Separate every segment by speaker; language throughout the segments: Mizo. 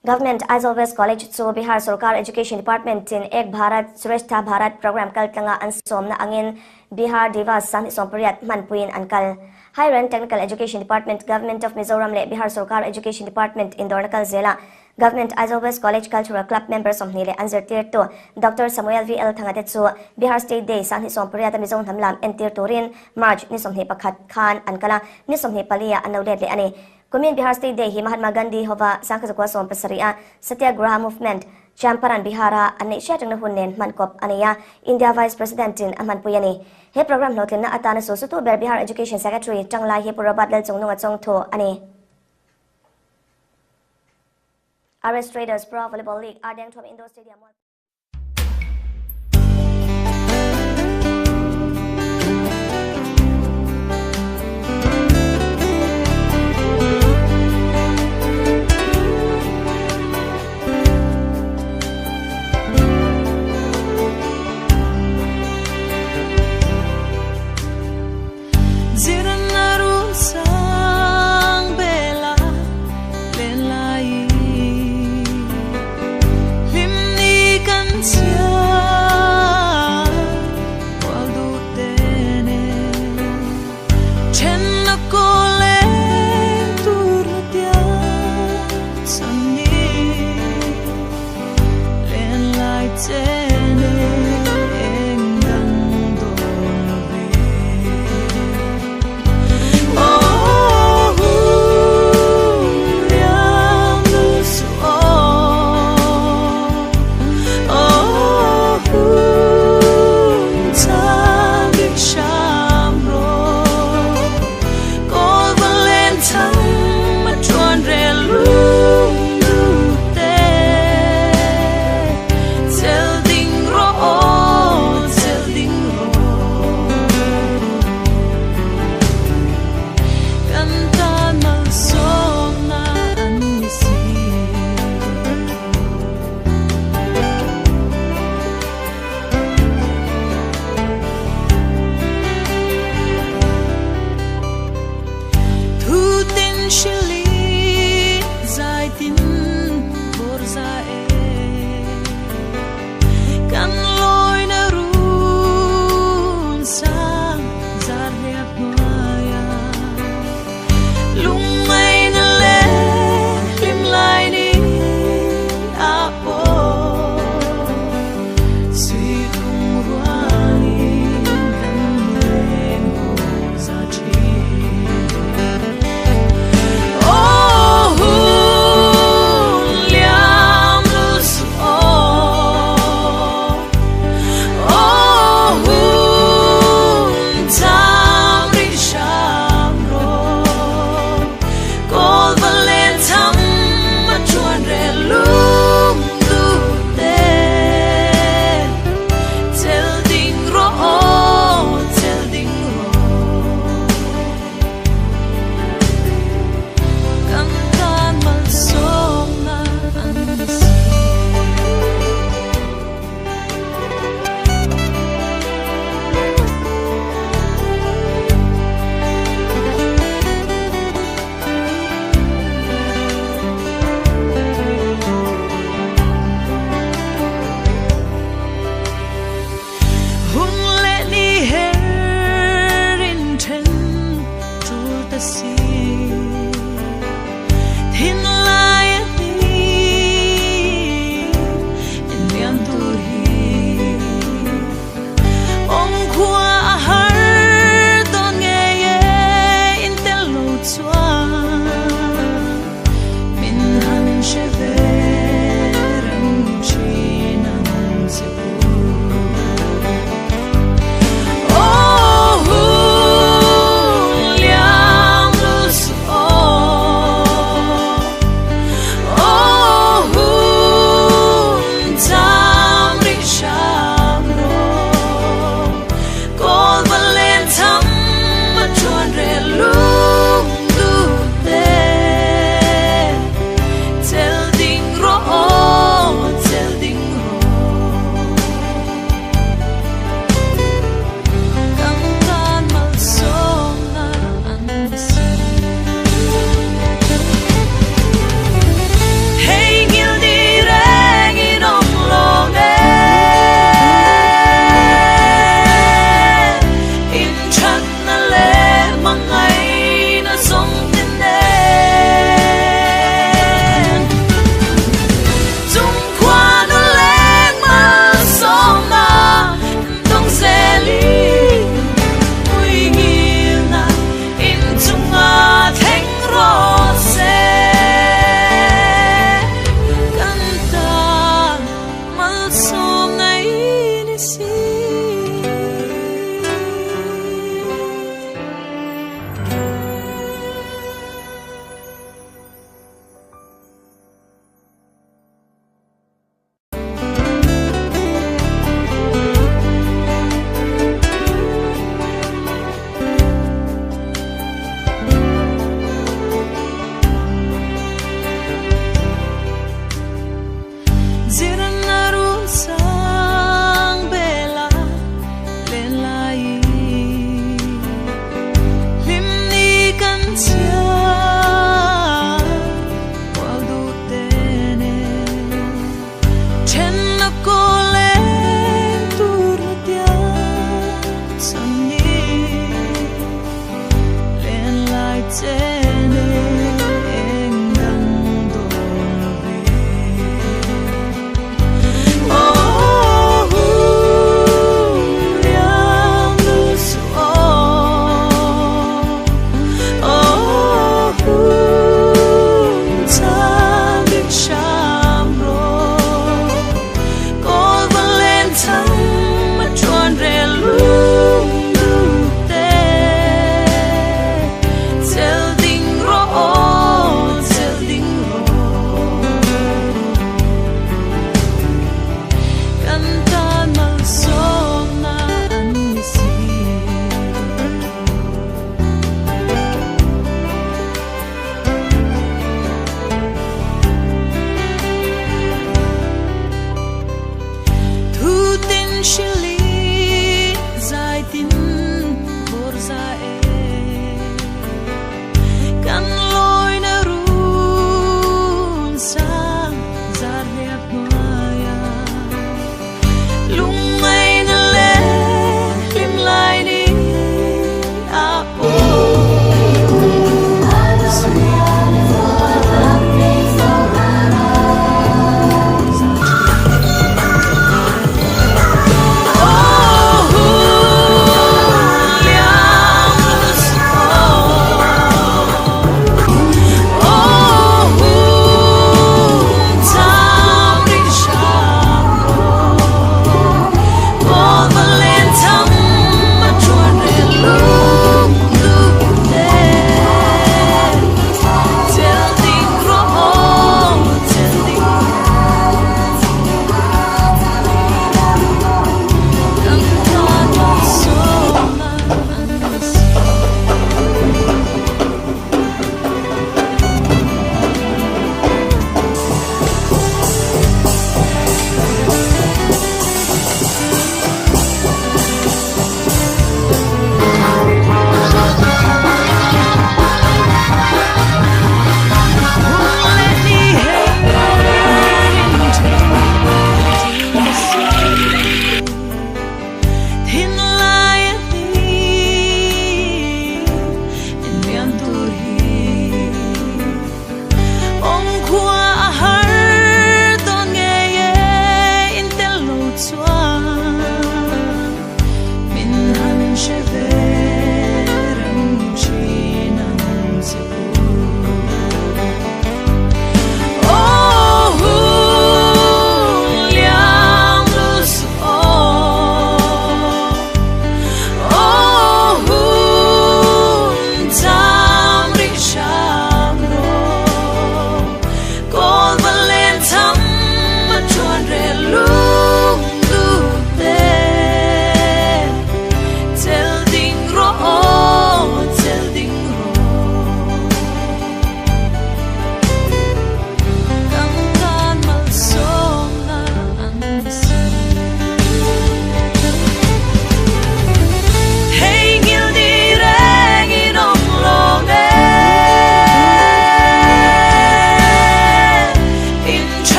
Speaker 1: Government Aizawl West College chu Bihar Sorkar Education Department in Ek Bharat Shreshtha Bharat Programme kaltlanga an sawmna angin Bihar Divas 2018 hmanpuiin an kal. Higher and Technical Education Department, Government of Mizoram leh Bihar Sorkar Education Department indawrna kal zelah Government Aizawl West College Cultural Club member 20 leh an zirtirtu Doctor Samuel VL Thanga te chu Bihar State Day 2018 a Mizo hnam lam entir turin March ni 21 khan an kal a, ni 24 ah an lo let leh a ni. Kumin Bihar State Day hi Mahatma Gandhi hova 1970 a Satyagraha Movement, Champaran Bihar-a an neih hriat rengna hun nen hman kawp a nei a, India Vice President-in a hmanpui a ni. He programme hlawhtlinna atana sulsutu ber Bihar Education Secretary Tanglai hi Pu Robert Lalchungnunga chawngthu a ni. RS Traders Pro Volleyball League, Ardengthawm Indoor Stadium.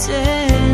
Speaker 2: che.